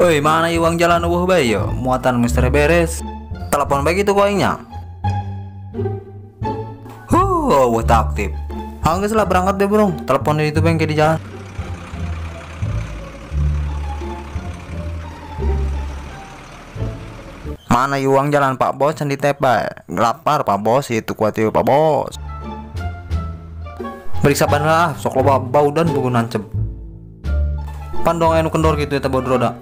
Oi, mana uang jalan eueuh bae yo, muatan misteri beres. Telepon bae gitu koingnya. Huh, eueuh tak aktif. Anggeus lah berangkat deh bro, telepon itu bengke di jalan. Mana uang jalan Pak Bos can ditepay. Lapar Pak Bos itu kuat ieu Pak Bos. Periksa ban lah, sok loba bau dan buku nancep. Pandong anu kendor gitu eta bau roda.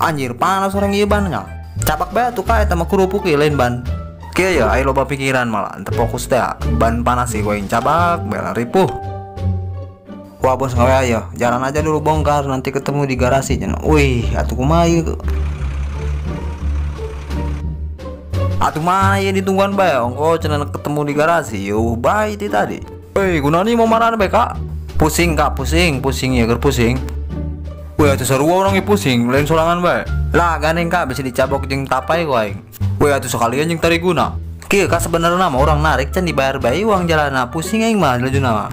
Anjir panas orang ieu bannya. Capak bae atuh ka eta mah kerupuk ieu lain ban. Kieu ya aya loba pikiran malah teu fokus teh. Ban panas sih going cabak bela ripuh. Wah bos ngawe aya, jalan aja dulu bongkar nanti ketemu di garasi cenah. Wih, atuh kumaha ieu? Atuh mana ieu ditungguan bae ongko cenah ketemu di garasi. Yuh bae ti tadi. Hei, gunani mau marah bae kak? Pusing kak, pusing, pusing ya, ger pusing. Wih, atuh sarua orang pusing, lain sorangan bae. Lah, gandeng kak bisa dicabok jeung tapai ku aing. Wih, atuh sekalian jeung tariguna. Kieu kak sebenarnya mah orang narik can dibayar bae uang jalanna, pusing aing mah lajuna mah.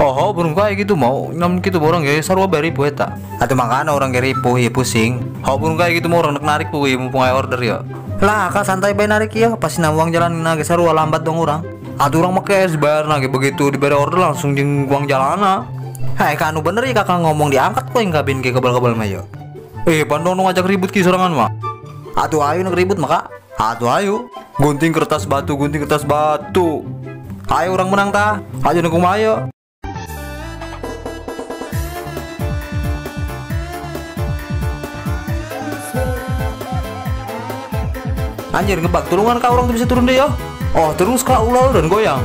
Oh, burung kayak gitu mau nyam gitu orang ge sarua bae ripuh eta. Atuh makana orang ge ripuh ieu pusing. Oh, burung kayak gitu mau orang narik puh mumpung aya order ya. Lah, kak santai bae narik ieu, pasti na uang jalan na ge sarua lambat dong urang. Atuh urang mah cash bayar na ge begitu dibere order langsung jeung uang jalanna. Hei, kak anu bener ya kakak ngomong diangkat kok yang kabin ke kebal-kebal mah yo. Pandong ngajak ribut ki sorangan mah. Atuh ayo nak ribut mah kak. Atuh ayo. Gunting kertas batu, gunting kertas batu. Ayo orang menang tah. Ayo nak kumaha ayo. Anjir ngebak tulungan kak orang tuh bisa turun deh yo. Oh terus kak ulah dan goyang.